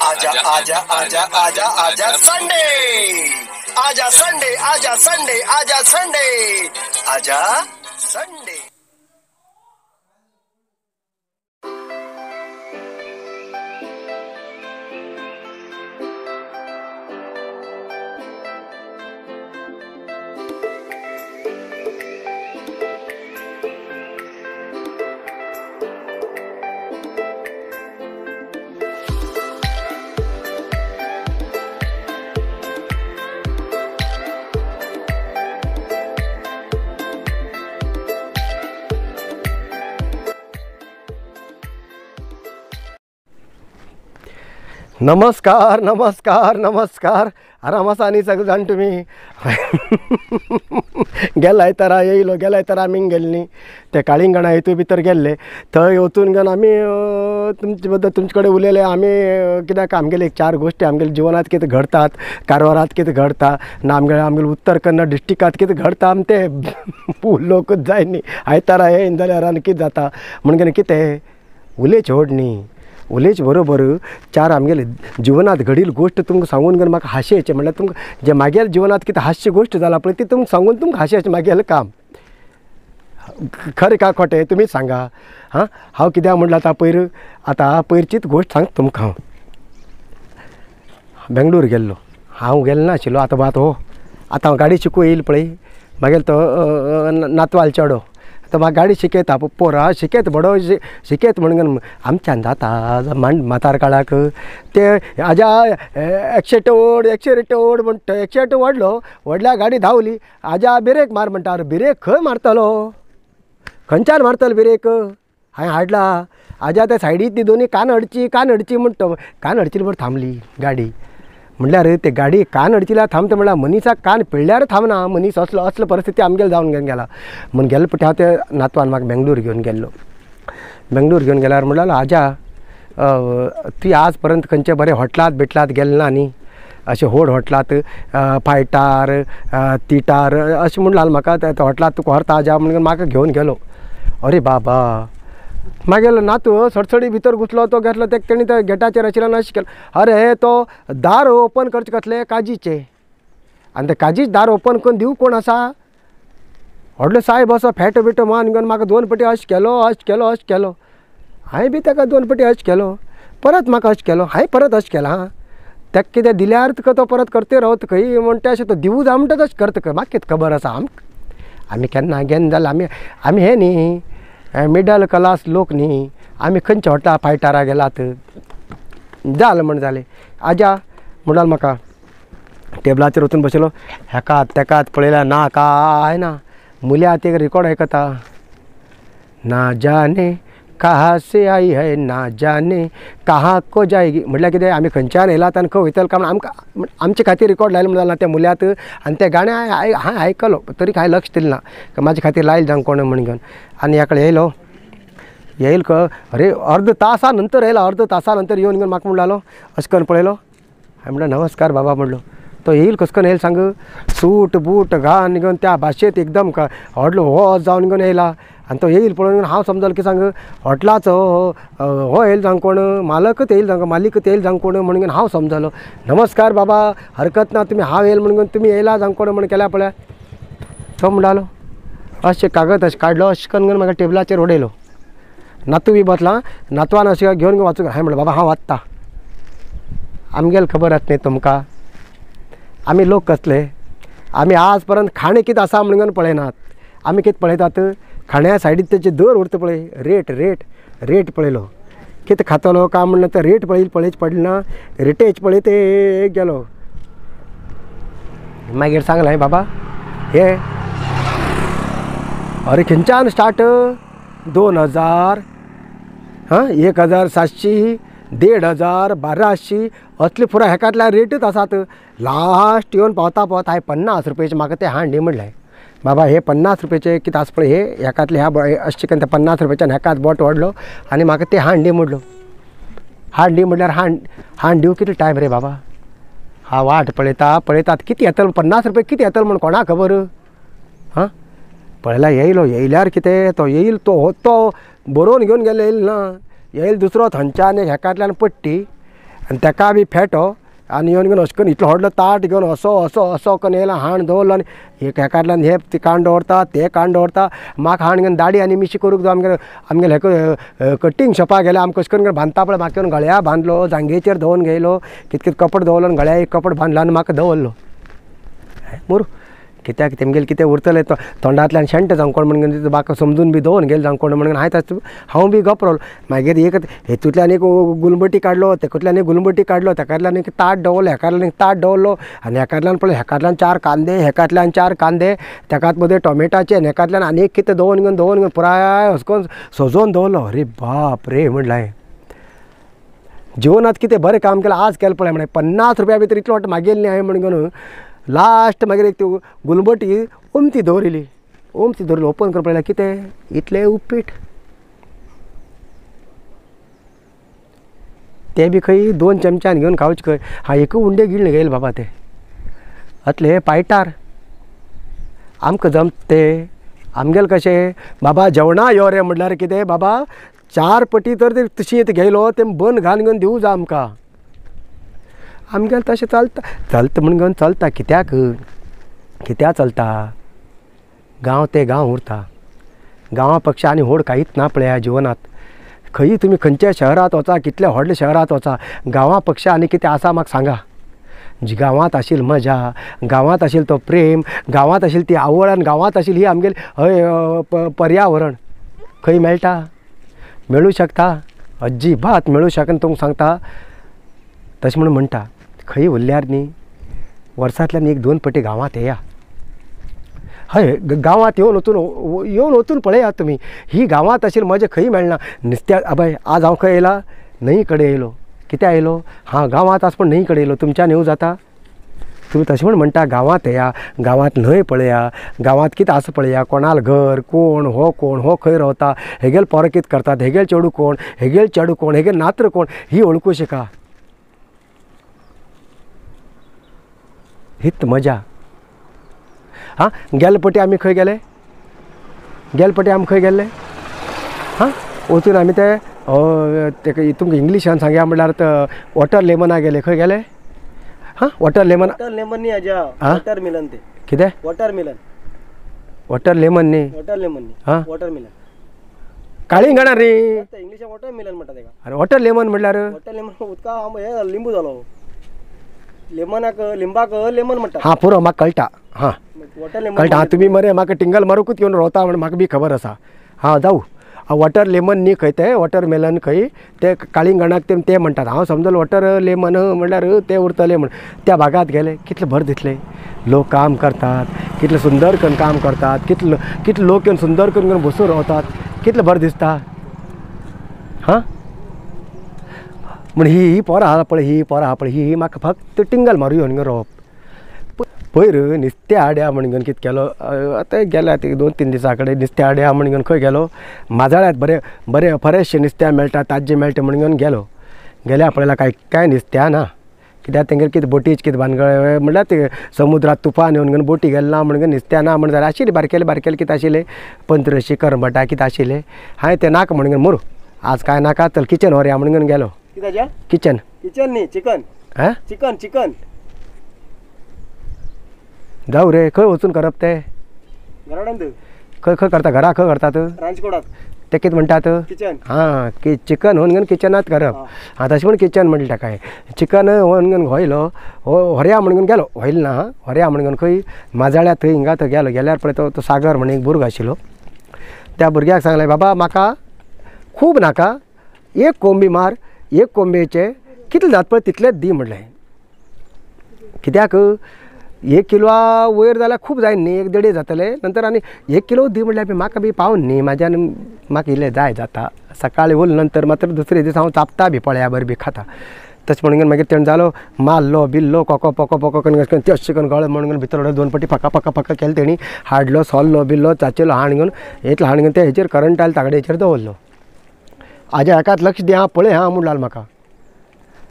आजा आजा आजा आजा आजा संडे, आजा संडे, आजा संडे, आजा संडे, आजा संडे। नमस्कार नमस्कार नमस्कार। आराम आसा न्ही सगळे जाण तुमी। गेलाय तर येयलो, गेलाय तर आमी गेले न्ही ते काळिंगणा हितून भितर गेल्ले, थंय वचून घेवन आमी तुमचे बद्दल तुमचे कडेन उलयले आमी। कित्याक आमगेले एक चार गोश्टी आमगेले जिवनांत कितें घडतात, कारवारांत कितें घडता ना आमगेले आमगेले उत्तर कन्नड डिस्ट्रिक्टांत कितें घडता आम तें उलोवंकूच जाय न्ही। आयतारा येयन जाल्यार आनी कितें जाता म्हणून कितें उलयचें व्हड न्ही, उलयचे बरोबर चार आमगेले जिवनांत घडिल्ली गोश्ट तुमकां सांगून घेवन म्हाका हांशें येचें, म्हणल्यार तुमकां जे मागेल्या जिवनांत कितें हांसची गोश्ट जाला पळय ती तुमकां सांगून तुमकां हांशें येचें मागेलें काम। खरें काय खोटें तुमीच सांगा। हां, हांव कित्याक म्हणलें आतां पयर, आतां पयरचीच गोश्ट सांगता तुमकां। हांव बेंगलोर गेल्लो, हांव गेल्लो नाशिल्लो। आतां आतां हो आतां हांव गाडी शिकूं येयली पळय, मागीर तो नातवाल चेडो तो म्हाका गाडी शिकयता, पोरा शिकयत बडो शिकयत म्हणून आमच्यान जाता म्हातार काळाक ते आजा एक्सेट ओड एक्सेट ओड म्हणटा, एक्सेट व्हडलो व्हडल्या गाडी धांवली, आजा ब्रेक मार म्हणटा। अरे ब्रेक खंय मारतलो, खंयच्यान मारतलो ब्रेक, हांवें हाडला। आजा त्या सायडीक ती दोनी कान अडची कान अडची म्हणटा, कान अडची बरें थांबली गाडी। म्हणल्यार ते गाडी कान अडचिल्यार थांबता म्हणल्यार मनिसाक कान पिळ्ळ्यार थांबना मनीस, असलो असलो परिस्थिती आमगेले जावन घेवन गेला। म्हण गेले पटी हांव ते नातवान म्हाका बेंगलोर घेवन गेल्लो। बेंगलोर घेवन गेल्यार म्हणल्यार आजा तुवें आज पर्यंत खंयचे बरें हॉटलांत बिटलांत गेले ना न्ही, अशें व्हड हॉटलांत फायटार तिटार अशें म्हणलां म्हाका, त्या हॉटलांत तुका व्हरता आजा म्हणून म्हाका घेवन गेलो। अरे बाबा, मागीर नातू सडसडी भितर घुसलो, तो घेतलो तेका तेणी त्या गेटाचेर आशिल्ल्यान अशें केलें, अरे तो दार ओपन करचें कसलें काजीचें, आनी ते काजीच दार ओपन करून दिवं कोण आसा, व्हडलो सायब असो फेटो बिटो मान घेवन म्हाका दोन पटी अशें केलो अशें केलो अशें केलो। हांवें बी ताका दोन पटी अशें केलो, परत म्हाका अशें केलो, हांवें परत अशें केलां। हां, ताका कितें दिल्यार तुका तो परत करते रावता खंय म्हणटा अशें, तो दिवूं जाय म्हणटा तशें करता खंय, म्हाका कितें खबर आसा। आमी केन्ना घेन जाल्यार आमी आमी हें न्ही मिडल क्लास लोक न्ही, आमी खंयच्या हॉटेला फायटारा गेलात जालें म्हण जालें। आजा म्हणल्यार म्हाका टेबलाचेर वचून बसयलो, हेकात तेकात पळयल्यार ना काय ना, मुल्या ते रिकॉर्ड आयकता, ना जाने कहाँ से आई है ना जाने कहाँ को जाएगी। म्हटल्यार कितें आमी खंयच्यान येयलात आनी खंय वयतले काय म्हण आमकां आमचे खातीर रिकॉर्ड लायलो म्हणून त्या मुल्यात। आनी तें गाणें हांवें आयकलो तरी कांय लक्ष दिलें ना, म्हाजे खातीर लायलें जावं कोण म्हण घेवन। आनी ह्या कडेन येयलो येयल अरे अर्द तासा नंतर येयला, अर्द तासा नंतर येवन घेवन म्हाका म्हणलो अशें करून पळयलो, हांवें म्हणलें नमस्कार बाबा म्हणलो। तो येईल कसो करून येयल सांग, सूट बूट घालून घेवन त्या भाशेंत एकदम व्हडलो हो जावन घेवन येयला। आनी तो येईल पळोवन हांव समजलो की सांग हॉटलाचो हो येयल जावं कोण मालकच येयल जावं मालीकच येयल जावं कोण म्हणून घेवन हांव समजलो। नमस्कार बाबा, हरकत ना, तुमी हांव येयल म्हणून घेवन तुमी येयला जावं कोण म्हण केल्या पळया। तो म्हणटालो अशें कागद अशें काडलो अशें करून घेवन म्हाका टेबलाचेर उडयलो। नातू बी बसला, नातवान अशें घेवन घेवन वाचूंक, हांवें म्हणलें बाबा हांव वाचता, आमगेलें खबर आसा न्ही तुमकां, आमी लोक कसले, आमी आज पर्यंत खाणें कितें आसा म्हणून पळयनात, आमी कितें पळयतात खाण्या सायडीक तेजे दर उरता पळय, रेट रेट रेट पळयलो, कितें खातलो काय म्हणलें तर रेट पळयली पळयच पडली ना, रेटेच पळयत एक गेलो। मागीर सांगलें बाबा हे अरे खंयच्यान स्टार्ट 2000, हां 1700, 1500, 1200 असले पुरो हेकातल्या रेटूच आसात। लास्ट येवन पावता पावता हांवें 50 रुपयाचे म्हाका तें हांडी म्हणलें, बाबा हे 50 रुपयाचे कितें आसा पळय हे हेकातले ह्या अशें करून त्या 50 रुपयाच्यान हेकात बोट वाडलो आनी म्हाका तें हांडी म्हणलो। हांडी म्हणल्यार हांड दिवं कितलो टायम रे बाबा, हा वाट पळयता पळयतात कितें येतलो 50 रुपया कितें येतलो म्हण कोणाक खबर। हां पळयल्यार येयलो, येयल्यार कितें तो येयल तो तो बरोवन घेवन गेलो, येयल ना येयल दुसरो थंयच्यान हेकांतल्यान पट्टी आनी ताका बी फेटो आनी येवन घेवन अशें करून इतलो व्हडलो ताट घेवन असो असो असो करून येयला हाण दवरलो आनी एक हेकातल्यान हे काण दवरता ते काण दवरता. म्हाका हाण घेवन दाडी आनी मिशी करूंक जाय. आमगेले आमगेले हेका कटींग शॉपाक गेले आमकां कशें करून बांदता पळय म्हाका येवन गळ्या बांदलो, जांगेचेर दवरून घेयलो, कित कित कपडो दवरलो आनी गळ्या एक कपडो बांदलो आनी म्हाका दवरलो. मोरू कित्याक तेमगेले कितें उरतलें तोंडांतल्यान शेंट जावं कोण म्हणून म्हाका समजून बी दवरून गेले जावं कोण म्हणून हांवें हांव बी गप रावलो. मागीर एक हेतूंतल्यान एक गुलबटी काडलो, तेतूंतल्यान एक गुलबटी काडलो, तेकातल्यान एक ताट दवरलो, हेकातल्यान एक ताट दवरलो आनी हेकातल्यान पळय हेकातल्यान 4 कांदे, हेकातल्यान 4 कांदे, तेकात मदें टोमेटाचे आनी हेकातल्यान आनी एक कितें दवरून घेवन दवरून घेवन पुराय अशें करून सजोवन दवरलो. अरे बाप रे म्हणलें हांवें, जिवनांत कितें बरें काम केलां आज केलें पळय. म्हणलें 50 रुपया भितर इतलो वाट मागयली न्ही हांवें म्हणून घेवन लास्ट मागीर एक ती गुलबटी ओमती दवरिली, ओमती दवरली, ओपन करून पळयल्यार कितें इतलें उपीट, तें बी खंय 2 चमच्यान घेवन खावचें खंय. हांव एक उंडे गिळ्ळे गेले बाबा ते अतले पायटार. आमकां जमता तें आमगेलें कशें बाबा जेवणा यो रे म्हणल्यार कितें बाबा 4 पटी तर ते शीत घेयलो तें बन घालून घेवन दिवं जाय आमकां. आमगेलें तशें चलता चलता म्हण घेवन चलता. कित्याक कित्याक चलता, गांव ते गांव उरता. गांवा पक्षा आनी व्हड कांयच ना पळय ह्या जिवनांत. खंयी तुमी खंयच्या शहरांत वचा, कितल्या व्हडल्या शहरांत वचा, गांवा पक्षा आनी कितें आसा म्हाका सांगा. गांवांत आशिल्ली मजा, गांवांत आशिल्लो तो प्रेम, गांवांत आशिल्ली ती आवड आनी गांवांत आशिल्ली ही आमगेली हय पर्यावरण खंय मेळटा? मेळूं शकता? अजिबात मेळूं शकना तुमकां सांगता. तशें म्हणून म्हणटा खंय उरल्यार न्ही वर्सांतल्यान 1-2 पटी गांवांत येया. हय गांवांत येवन वचून येवन वचून पळयात तुमी, ही गांवांत आशिल्ली मजा खंय मेळना. नुस्त्या अबय आज हांव खंय येयला, न्हंय कडेन येयलो. कित्याक येयलो? हां गांवांत आसा पूण न्हंय कडेन येयलो. तुमच्यान येवं जाता? तुमी तशें म्हूण म्हणटा गांवांत येया, गांवांत न्हंय पळया, गांवांत कितें आसा पळया, कोणाल घर कोण, हो कोण, हो खंय रावता, हेगेल पोरां कितें करतात, हेगेल चेडूं कोण, हेगेल चेडूं कोण, हेगेल नात्र कोण, ही वळखूं शिका. हीच मजा. हां गेले पटी आमी खंय गेले, गेले पटी आमी खंय गेल्ले? हां वचून आमी ते तेका तुमकां इंग्लिशान सांगया म्हणल्यार वॉटर लेमना गेले. खंय गेले? हां वॉटर लेमन. वॉटर लेमन न्ही आज्या, वॉटर मिलन ते. कितें? वॉटर मिलन. वॉटर लेमन न्ही, वॉटर लेमन न्ही, हां वॉटर मिलन. काळिंगणां रे, इंग्लिशान वॉटर मिलन म्हणटा तेका. आरे वॉटर लेमन म्हणल्यार? वॉटर लेमन उदका हे लिंबू जालो, लेमनाक लिंबाक लेमन म्हणटा. हां पुरो म्हाका कळटा. हां वॉटर लेमन कळटा. तुमी मरे म्हाका टिंगल मारूंकूच येवन रावता म्हण म्हाका बी खबर आसा. हां जावं, वॉटर लेमन न्ही खंय तें, वॉटर मेलन खंय ते काळिंगणाक ते ते म्हणटात. हांव समजलो वॉटर लेमन म्हणल्यार ते उरतले म्हण. त्या भागांत गेले कितलें बरें दिसलें, लोक काम करतात कितलें सुंदर करून काम करतात, कितलो कितले लोक येवन सुंदर करून बसून रावतात, कितलें बरें दिसता. हां म्हण ही ही पोरां आहा पळय, ही पोरां आहा पळय, ही म्हाका फक्त टिंगल मारू येवन रावप. पयर नुस्तें हाड्या म्हण घेवन कितें केलो, आतां गेल्या ते 2-3 दिसां कडेन नुस्तें हाड्या म्हण घेवन खंय गेलो, माजाळ्यांत बरें बरें फ्रेश नुस्तें मेळटा, ताज्जें मेळटा म्हण घेवन गेलो. गेल्या पळयल्यार कांय कांय नुस्तें ना, कित्याक तेंगेर कितें बोटीच कितें भानगड म्हणल्यार ते समुद्रांत तुफान येवन घेवन बोटी गेले ना म्हण घेवन नुस्तें ना म्हण जाल्यार आशिल्लें बारकेले बारकेले कितें आशिल्लें, 15 करमटां कितें आशिल्लें. हांवें तें नाका म्हण घेवन मोरू आज कांय नाका, चल किचन व्हरया म्हण घेवन गेलो. कितें? किचन. किचन न्ही, चिकन. हां चिकन चिकन. जावं रे, खंय वचून करप तें? घराकडेन. खंय खंय करता? घरा खंय करतात? रांजकोडाक. ते कितें म्हणटात? किचन. हां की चिकन होवन घेवन किचनांत करप. हां तशें म्हण किचन म्हणलें ताका हांवें. चिकन होवन घेवन व्हयलो, व्हरया म्हण घेवन गेलो, व्हयलो ना, व्हरया म्हण घेवन खंय माजाळ्या थंय हिंगा थंय गेलो. गेल्यार पळय तो सागर म्हण एक भुरगो आशिल्लो. त्या भुरग्याक सांगलें बाबा म्हाका खूब नाका, एक कोंबी मार, एक कोंबयेचे कितले जाता पळय तितलेच दी म्हणलें. कित्याक 1 किलोआ वयर जाल्यार खूब जाय न्ही, 1-1.5 जातले नंतर आनी 1 किलो दी म्हणल्यार बी म्हाका बी पावन न्ही, म्हाज्यान म्हाका इल्लें जाय जाता. सकाळीं उरले नंतर मात्र दुसरे दीस हांव चापता बी पळया बरें बी खाता. तशें म्हणून मागीर तेणें जालो मारलो बिल्लो कोको पोको पोको करून अशें करून अशें करून गळो म्हणून भितर 2 पटी फका फका फका केलें तेणी, हाडलो सोल्लो बिल्लो चाचेलो हाण घेवन इतलो हाण घेवन ते हेचेर करंट आयलो तागडेचेर दवरलो. आज्या हेकात लक्ष दी आं, पळय आं म्हणलो म्हाका.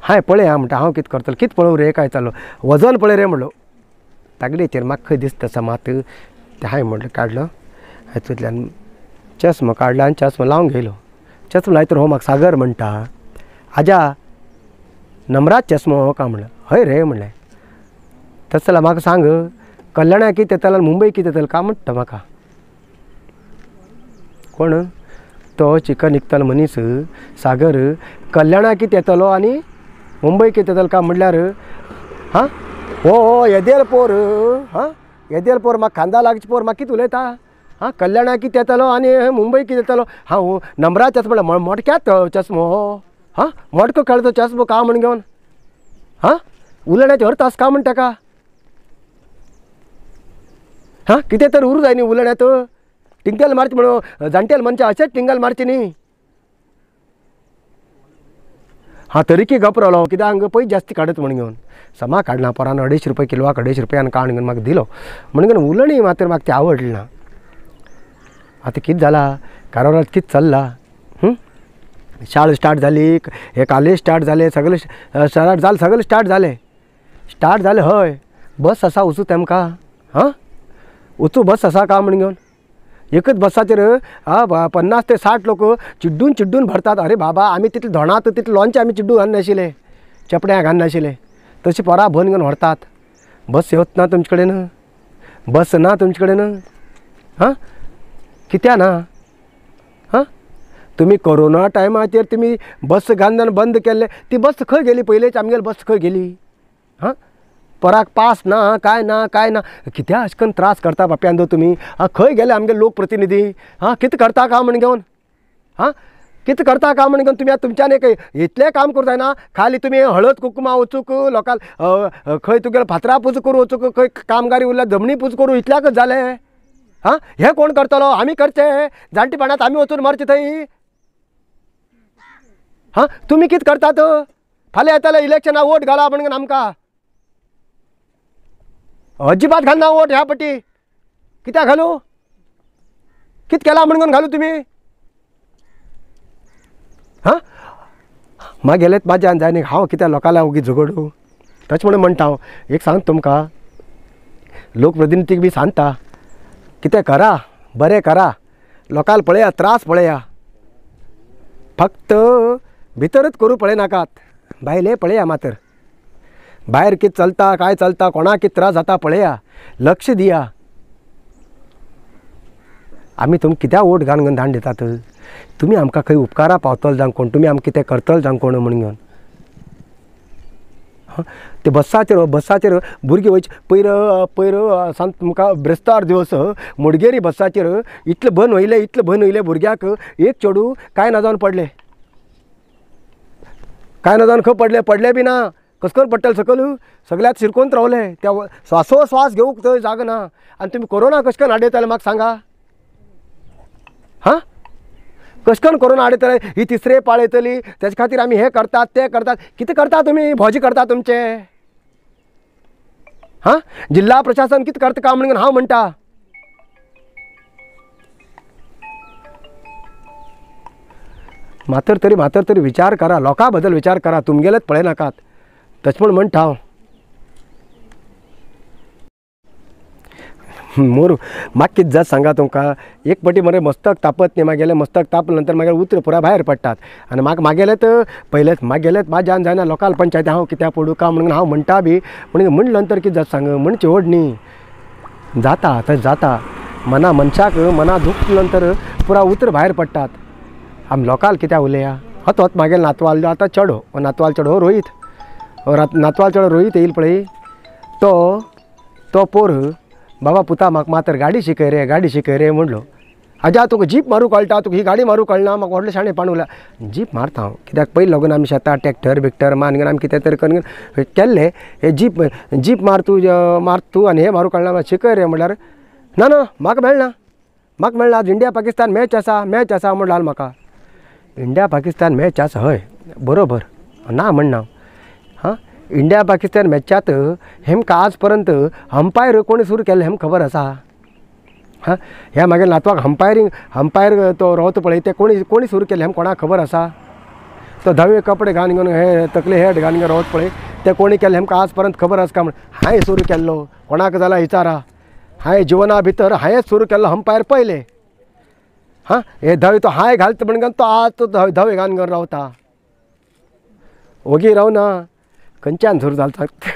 हांवें पळय आं म्हणटा, हांव कितें करतलो, कितें पळोवं रे, काय चाललो वजन पळय रे म्हणलो. तागडेचेर म्हाका खंय दिसता समात तें हांवें म्हणलें काडलो हातूंतल्यान चश्मा काडलो आनी चश्मा लावन घेयलो. चश्मा लायतर हो म्हाका सागर म्हणटा, आज्या नंबरात चस्मो हो का म्हणलें हय रे म्हणलें तशें जाल्यार म्हाका सांग कल्याणा कितें येतलो आनी मुंबय कितें येतलो काय म्हणटा म्हाका कोण तो चिकन विकतालो मनीस सागर कल्याणा कितें येतलो आनी मुंबय कितें येतलो काय म्हणल्यार हां हो हो येदेल पोर हां येदेल पोर म्हाका खांदा लागचे पोर म्हाका कितें उलयता हां कल्याणा कितें येतलो आनी मुंबय कितें येतलो हां नंबरा चस्मो म्हणल्यार मोटक्यात चस्मो हो हां मोटको खेळतो चस्मो का म्हण घेवन हां उलयण्याचे अर्थ आसा का म्हण ताका हां कितें तर उरूं जाय न्ही उलयण्यात टिंगल मारची म्हणून जाणटेल मनशां अशेंच टिंगल मारची न्ही हां तरीकी गप रावलो कित्याक हांगा पयस जास्ती काडत म्हण घेवन समा काडना पोरान 250 रुपये किलोवाक 250 रुपयान काण घेवन म्हाका दिलो म्हण घेवन उलयणी मात्र म्हाका तें आवडलें ना. आतां कितें जालां कारवारांत कितें चल्लां शाळा स्टार्ट जाली हे कॉलेज स्टार्ट जालें सगळें स्टार्ट जालें सगळें स्टार्ट जालें स्टार्ट जालें हय बस आसा वचूं तेमकां हां वचूं बस आसा का म्हण घेवन एकच बसाचेर आं 50 ते 60 लोक चिड्डून चिड्डून भरतात. अरे बाबा आमी तितले धोणात तितले लोणचें आमी चिड्डू घालनाशिल्ले चेपड्यां घालनाशिल्ले तशी पोरां भरून घेवन व्हरतात. बस येवच ना तुमचे कडेन बस ना तुमचे कडेन हां कित्याक ना हां तुमी कोरोना टायमाचेर तुमी बस घालून बंद केल्ले ती बस खंय गेली पयलींच आमगेली बस खंय गेली हां पोराक पास ना काय ना काय ना कित्याक अशें करून त्रास करता बाप्यान तुमी आं खंय गेले आमगे लोकप्रतिनिधी हां कितें करता काय म्हण घेवन हां कितें करता काय म्हण घेवन तुमी आतां तुमच्यान एक इतलें काम करूं जायना खाली तुमी हळद कुकुमा वचूंक लोकांक खंय तुगेले फातरा पुजा करूं वचूंक खंय कामगारी उरल्या जमनी पुजा करूं इतल्याकच जालें हां हें कोण करतलो आमी करचें जाणटेपणांत आमी वचून मरचें थंय हां तुमी कितें करतात फाल्यां येतले इलेक्शनाक वोट घाला म्हण आमकां अजिबात घालना वोट ह्या पटी कित्याक घालूं कितें केलां म्हण घालूं तुमी हां मागेलेच म्हाज्यान जाय न्ही हांव कित्याक लोकांक ओगी झगडूं तशें म्हणून म्हणटा हांव एक सांग तुमकां लोकप्रतिनिधीक बी सांगता कितें करा बरें करा लोकांक पळया त्रास पळया फक्त भितरच करूं पळयनाकात भायलें पळया मात्र भायर कितें चलता काय चलता कोणाक कितें त्रास जाता पळया लक्ष दिया. आमी तुमकां कित्याक वोट घालून धाडून दितात तुमी आमकां खंय उपकारा पावतले जावं कोण तुमी आमकां कितें करतले जावं कोण म्हण घेवन हां ते बसाचेर बसाचेर भुरगीं वयची पयर पयर सांग तुमकां ब्रेस्तार दिवस मुडगेरी बसाचेर इतलें बंद वयलें इतलें बंद वयलें भुरग्याक एक चेडूं कांय ना जावन पडलें कांय ना जावन खंय पडलें पडलें बी ना कस करून पडटलें सकयल सगळ्याक शिरकोन रावलें त्या श्वासोश्वास घेवंक थंय जागो ना आनी तुमी कोरोना कशें करून हाडयताले म्हाका सांगा हां कशें करून कोरोना हाडयतले ही तिसरे पाळ येतली तेजे खातीर आमी हें करतात तें करतात कितें करता तुमी भोजी करता तुमचे हां जिल्हा प्रशासन कितें करता काय म्हणून हांव म्हणटा मातर तरी विचार करा लोकां बद्दल विचार करा तुमगेलेच पळयनाकात तशें म्हूण म्हणटा हांव. मोर म्हाका कितें जाता सांगा तुमकां एक पटी मरे मस्तक तापत न्ही मागेलें मस्तक तापले नंतर मागीर उतर पुराय भायर पडटात आनी म्हाका मागेलें तर पयलेंच मागेलेंच म्हाज्यान जायना लोकाल पंचायती हांव कित्याक पडूं काय म्हणून हांव म्हणटा बी म्हणून म्हणलें नंतर कितें जाता सांग म्हणचें व्हड न्ही जाता तशें जाता मना मनशाक मना दुखले नंतर पुराय उतर भायर पडटात. आमी लोकाल कित्याक उलया हत मागेले नातवाल आतां चेडो नातवाल चेडो रोहीत नातवाल चेडो रोहीत येयल पळय तो तो पोर बाबा पुता म्हाका मातर गाडी शिकय रे गाडी शिकय रे म्हणलो आज्या तुका जीप मारूं कळटा तुका ही गाडी मारूं कळना म्हाका व्हडलें शाणेपण उरलां जीप मारता हांव कित्याक पयलीं लागून आमी शेतां ट्रॅक्टर बिक्टर मान आमी कितें तरी करून केल्लें हे जीप जीप मार तूं मार तूं आनी हें मारूं कळना म्हाका शिकय रे म्हणल्यार ना ना म्हाका मेळना म्हाका मेळना आज इंडिया पाकिस्तान मॅच आसा मॅच आसा म्हणल्यार म्हाका इंडिया पाकिस्तान मॅच आसा हय बरोबर ना म्हणना हां इंडिया पाकिस्तान मॅचात हेमकां आज पर्यंत अंपायर कोणी सुरू केल्लें हेमकां खबर आसा हां ह्या मागीर नातवाक अंपायरींग अंपायर तो रावता पळय ते कोणी कोणी सुरू केल्लें हेम कोणाक खबर आसा तो धवे कपडे घालून घेवन हे तकले हेट घालून घेवन रावता पळय ते कोणी केल्लें हेमकां आज पर्यंत खबर आसा काय म्हण हांवें सुरू केल्लो कोणाक जाल्यार विचारा हांवें जिवना भितर हांवें सुरू केल्लो अंपायर पयलें हां हे धवे तो हांवें घालता म्हणून तो आज तो धवे घालून घेवन रावता ओगी रावना. खंयच्यान सुरू जाल सांगता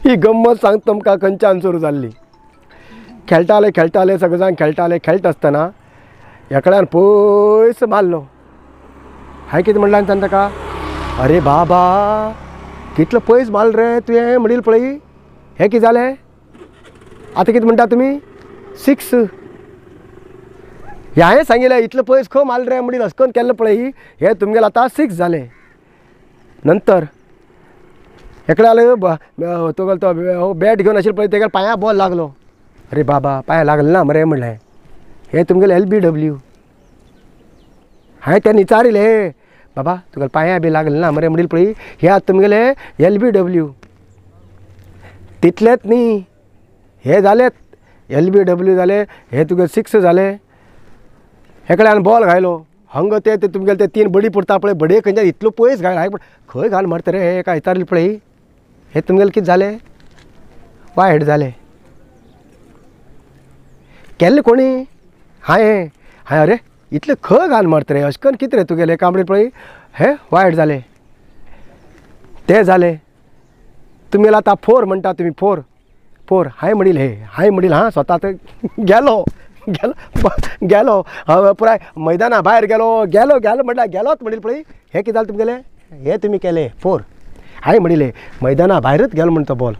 ही गम्मत सांगता तुमकां खंयच्यान सुरू जाल्ली. खेळटाले खेळटाले सगळे जाण खेळटाले, खेळटा आसतना एकल्यान पयस मारलो. हांवें कितें म्हणलें आनी ताका, अरे बाबा कितलो पयस मारलो रे तुवें म्हणील पळय, हें कितें जालें आतां कितें म्हणटा तुमी सिक्स. हें हांवें सांगिल्लें इतलो पयस खंय मारलो रे म्हणील अशें करून केल्लें पळय, हें तुमगेलें आतां सिक्स जालें. नंतर एकल्यालो तुगेलो तो बॅट घेवन आशिल्लो पळय तेगेल्या पांया बॉल लागलो. अरे बाबा पांया लागलो ना मरे म्हणलें, हें तुमगेलें LBW. हांवें तेन्ना विचारिल्लें, बाबा तुगेल्या पांया बी लागलें ना मरे म्हणील पळय, हें आतां तुमगेलें LBW. तितलेंच न्ही, हें जालें LBW जालें, हें तुगेलें सिक्स जालें. एकल्यान बॉल घायलो हंग ते तुमगेले ते 3 बडी पुरता पळय, बडये खंयच्यान इतलो पयस घायल, हांवें खंय घाल मरता रे हे काय विचारलें पळय, हें तुमगेलें कितें जालें वायट जालें. केल्लें कोणी हांवें, हांवें अरे इतलें खंय घाल मरता रे अशें करून कितें रे तुगेलें कांबडी पळय, हें वायट जालें. तें जालें तुमगेलें आतां फोर म्हणटा तुमी, फोर फोर हांवें म्हणील हे, हांवें म्हणील हां स्वता गेलो गेलो गेलो हांव पुराय मैदाना भायर गेलो गेलो गेलो म्हटल्यार गेलोच म्हणील पळय, हें कितें जालें तुमगेलें, हें तुमी केलें फोर. हांवें म्हणिल्लें मैदाना भायरच गेलो म्हण तो बॉल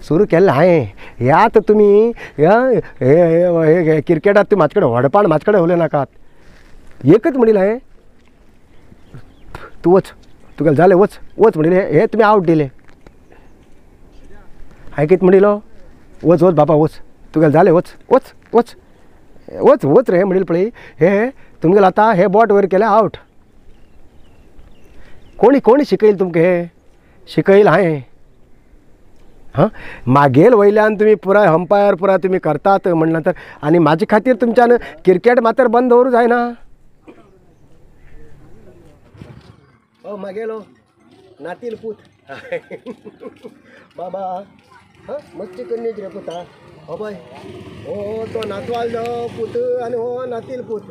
सुरू केल्लें हांवें. हे आतां तुमी हे क्रिकेटात तुमी म्हाजे कडेन व्हडपण म्हाजे कडेन उलय नाकात. एकच म्हणिल्लें हांवें, तूं वच तुगेलें जालें वच वच म्हणिल्लें, हे तुमी आवट दिलें. हांवें कितें म्हणिल्लो, वच वच बाबा वच तुगेलें जालें वच वच वच वच वच रे म्हणील पळय, हे तुमगेलें आतां हे बोट वयर केलें आवट. कोणी कोणी शिकयल तुमकां हें, शिकयल हांवें. हां मागेल वयल्यान तुमी पुराय अंपायर पुराय तुमी करतात म्हणल्यार नंतर आनी म्हाजे खातीर तुमच्यान क्रिकेट मात्र बंद दवरूं जायना. ओ मागेलो नातील पूत बाबा हां मस्ती करण्याची रे पुता. हो पळय हो तो नातवालो पूत आनी हो नातील पूत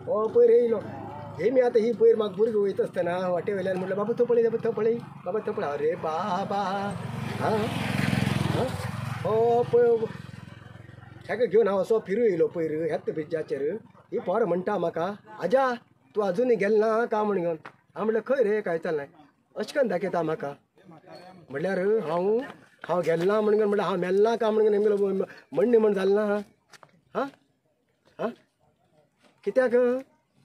हो पयर येयलो. हे मी आतां ही पयर म्हाका भुरगीं वयता आसतना वाटे वयल्यान म्हणलें बाबा तो पळय तो पळय बाबा तो पळय, अरे बाबा हां हां हो पळय हेका घेवन हांव असो फिरू येयलो पयर ह्याच ब्रिजाचेर. ही पोर म्हणटा म्हाका, आजा तूं आजुनूय गेल ना का म्हण घेवन. हांव म्हणलें खंय रे काय चल्लें अशें करून दाखयता म्हाका. म्हणल्यार हांव हांव गेल ना म्हण म्हणल्यार हांव मेल ना का म्हण नेमकें म्हणणें म्हण जालें ना. हां हां कित्याक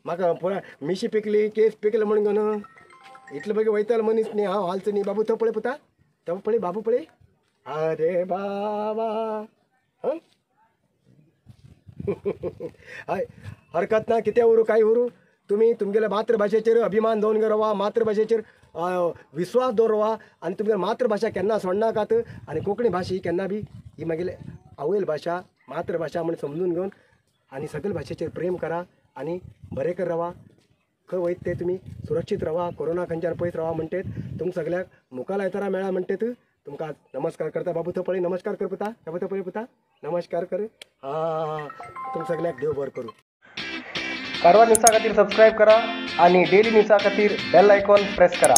म्हाका पुराय मिशी पिकली केस पिकले म्हण घेवन इतले बेगीन वयतालो मनीस न्ही हांव हालचो न्ही. बाबू तो पळय पुता तो पळय बाबू पळय, अरे बाबा हां हय हरकत ना कितें उरूं कांय उरूं, तुमी तुमगेले मातृभाशेचेर अभिमान दवरून रावा, मातृभाशेचेर विश्वास दवर रावा आनी तुमगेली मातृभाशा केन्ना सोडनाकात. आनी कोंकणी भाशा ही केन्ना बी ही मागीर आवयल भाशा मातृभाशा म्हण समजून घेवन आनी सगळे भाशेचेर प्रेम करा आनी बरें कर रावा. खंय वयता ते तुमी सुरक्षीत रावा, कोरोना खंयच्यान पयस रावा म्हणटेत. तुमकां सगळ्याक मुखार आयतारा मेळा म्हणटेत. तुमकां नमस्कार करता बाबू थंय पळय, नमस्कार कर पुता, बाबू थंय पळय पुता, नमस्कार कर. हां तुमकां सगळ्याक देव बरो करूं. कारवार न्यूजा खातीर सबस्क्रायब करा आणि डेली न्यूजा खातीर बेल आयकॉन प्रेस करा.